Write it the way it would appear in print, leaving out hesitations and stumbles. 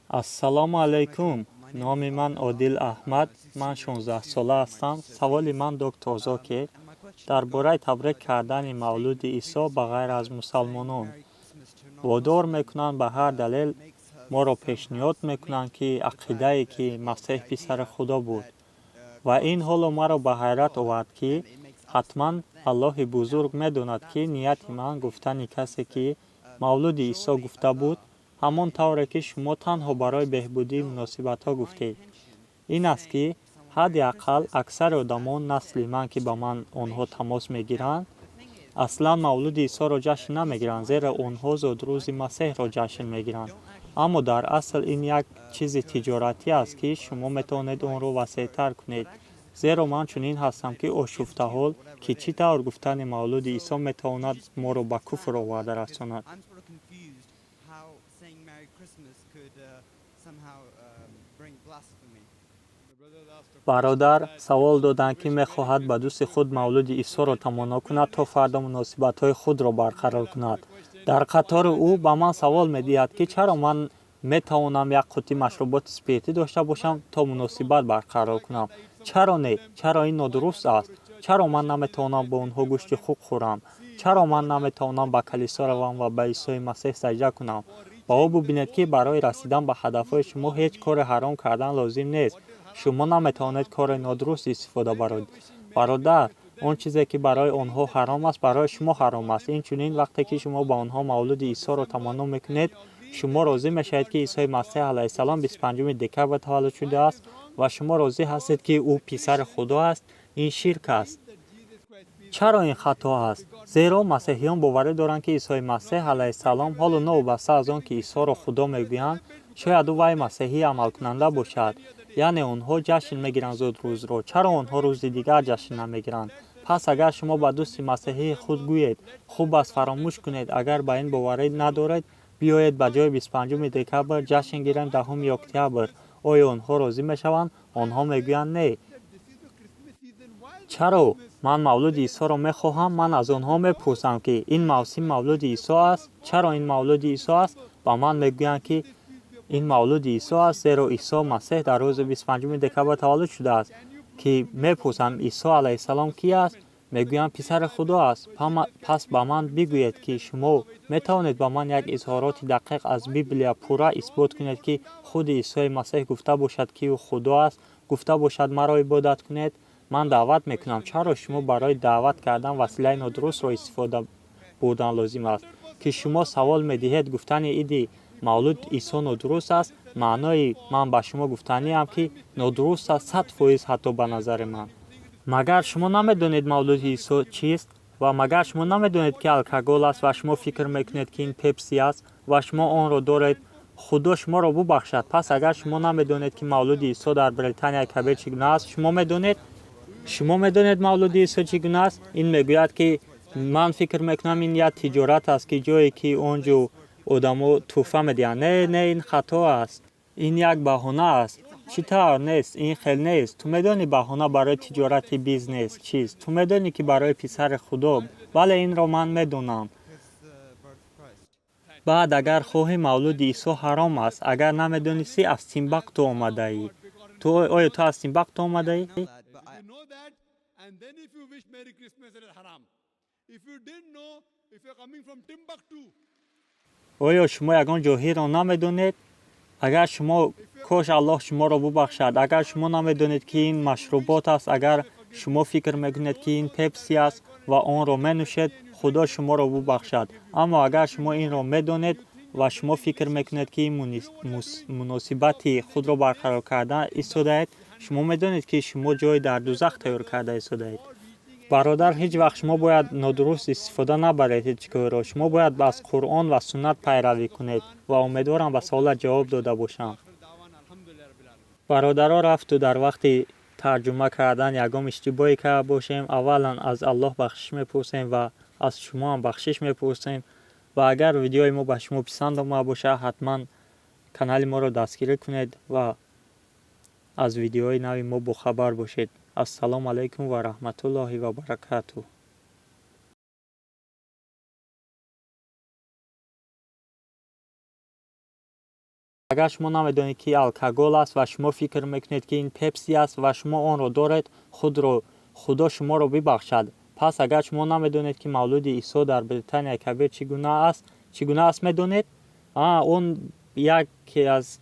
Ассалому алайкум. Номи ман Одил Аҳмад, ман 16-сола ҳастам. Саволи ман доктор Зокир дар бораи табрик кардани мавлуди Исо ба ғайр аз мусалмонон. Водор мекунанд, ба ҳар далел моро пешниҳод мекунанд, ки ақидае, ки Масеҳ писари Худо буд. Ва ин ҳоло маро ба ҳайрат овард, ки ҳатман Аллоҳи бузург медонад, ки нияти ман гуфтани касе, ки мавлуди Исо гуфта буд, ҳамон тавре ки шумо танҳо барои беҳбудии муносибатҳо гуфтед. Ин аст, ки ҳадди ақал аксари одамон насли ман, ки ба ман онҳо тамос мегиранд, аслан мавлуди Исоро ҷашн намегиранд, зеро онҳо зодрӯзи Масеҳро ҷашн мегиранд. Аммо дар асл ин як чизи тиҷоратӣ аст, ки шумо метавонед онро васеътар кунед. Зеро ман чунин ҳастам, ки ошуфтаҳол, ки чӣ тавр гуфтани мавлуди Исо метавонад моро ба куфр оварда расонад. Бародар савол доданд, ки мехоҳад ба дӯсти худ мавлуди Исоро таманно кунад, то фардо муносибатҳои худро барқарор кунад. Дар қатори ӯ ба ман савол медиҳад, ки чаро ман метавонам як қуттӣ машруботи спиртӣ дошта бошам, то муносибат барқарор кунам. Чаро не? Чаро ин нодуруст аст? Чаро ман наметавонам бо онҳо гӯшти хук хӯрам? Чаро ман наметавонам ба калисо равам ва ба Исои Масеҳ саҷда кунам? Ва ӯ бубинед, ки барои расидан ба ҳадафҳои шумо ҳеҷ кори ҳаром кардан лозим нест. Шумо наметавонед кори нодуруст истифода баред. Бародар, он чизе, ки барои онҳо ҳаром аст, барои шумо ҳаром аст. Инчунин вақте ки шумо ба онҳо мавлуди Исоро таманно мекунед, шумо розӣ мешавед, ки Исои Масеҳ алайҳиссалом 25 декабр таваллуд шудааст ва шумо розӣ ҳастед, ки ӯ писари Худо аст. Ин ширк аст. Чаро ин хато аст? Зеро масеҳиён боварӣ доранд, ки Исои Масеҳ алайҳиссалом ҳоло новобаста аз он, ки Исоро Худо мегӯянд, шояд ӯ вай масеҳии амалкунанда бошад. Яъне онҳо ҷашн мегиранд зодрӯзро. Чаро онҳо рӯзи дигар ҷашн намегиранд? Пас агар шумо ба дӯсти масеҳии худ гӯед, хуб аст, фаромӯш кунед, агар ба ин боварӣ надоред, биёед ба ҷои 25 декабр ҷашн гирем 10 октябр. Оё онҳо розӣ мешаванд? Онҳо мегӯянд не. Чаро? Ман мавлуди Исоро мехоҳам. Ман аз онҳо мепурсам, ки ин мавсим мавлуди Исо аст. Чаро ин мавлуди Исо аст? Ба ман мегӯянд, ки ин мавлуди Исо аст, зеро Исо Масеҳ дар рӯзи 25 декабр таваллуд шудааст. Ки мепурсам, Исо алайҳиссалом ки аст? Мегӯянд писари Худо аст. Пас ба ман бигӯед, ки шумо метавонед ба ман як изҳороти дақиқ аз Библия пурра исбот кунед, ки худи Исои Масеҳ гуфта бошад, ки ӯ Худо аст, гуфта бошад маро ибодат кунед? Ман даъват мекунам. Чаро шумо барои даъват кардан василаи нодурустро истифода бурдан лозим аст? Ки шумо савол медиҳед, гуфтани иди мавлуд Исо нодуруст аст, маънои ман ба шумо гуфтаниам, ки нодуруст аст 100% ҳатто ба назари ман. Магар шумо намедонед мавлуди Исо чист? Ва магар шумо намедонед, ки алкогол аст ва шумо фикр мекунед, ки ин пепси аст ва шумо онро доред? Худо шуморо бубахшад. Пас агар шумо намедонед, ки мавлуди Исо дар Британияи Кабир чӣ гуна аст, шумо медонед? Шумо медонед мавлуди Исо чӣ гуна аст? Ин мегӯяд, ки ман фикр мекунам, ин як тиҷорат аст, ки ҷое ки он ҷо одамо тӯҳфа медиҳанд. Не, не, ин хато аст. Ин як баҳона аст. Чӣ тавр нест? Ин хел нест. Ту медонӣ баҳона барои тиҷорати бизнес чист? Ту медонӣ, ки барои писари Худо. Бале, инро ман медонам. Баъд агар хоҳӣ, мавлуди Исо ҳаром аст. Агар намедонистӣ, аз Тимбакту омадаӣ. Ту оё ту аз Тимбакту омадаӣ? And then if you wish Merry Christmas, it is haram. If you didn't know, if you're coming from Timbuktu, Оё шумо ягон ҷоҳиро намедонед? Агар шумо, кош Аллоҳ шуморо бубахшад, агар шумо намедонед, ки ин машрубот аст, агар шумо фикр мекунед, ки ин пепси аст ва онро менӯшед, Худо шуморо бубахшад. Аммо агар шумо инро медонед ва шумо фикр мекунед, ки ин муносибати худро барқарор карда истодаед, шумо медонед, ки шумо ҷой дар дузах тайёр карда истодаед. Бародар, ҳеҷ вақт шумо бояд нодуруст истифода набаред ҳеҷ корро. Шумо бояд аз Қуръон ва суннат пайравӣ кунед ва умедворам ба саволат ҷавоб дода бошам. Бародаро, рафту дар вақти тарҷума кардан ягон иштибоҳе карда бошем, аввалан аз Аллоҳ бахшиш мепурсем ва аз шумоам бахшиш мепурсем. Ва агар видеои мо ба шумо писанд омада бошад, ҳатман канали моро дастгирӣ кунед ва аз видеоҳои нави мо бохабар бошед. Ассалому алайкум ва раҳматуллоҳи ва баракатуҳ. Агар шумо намедонед, ки алкогол аст ва шумо фикр мекунед, ки ин Пепси аст ва шумо онро доред, худро Худо шуморо бибахшад. Пас агар шумо намедонед, ки мавлуди Исо дар Британияи Кабир чӣ гуна аст, чӣ гуна аст, медонед? Он яке аз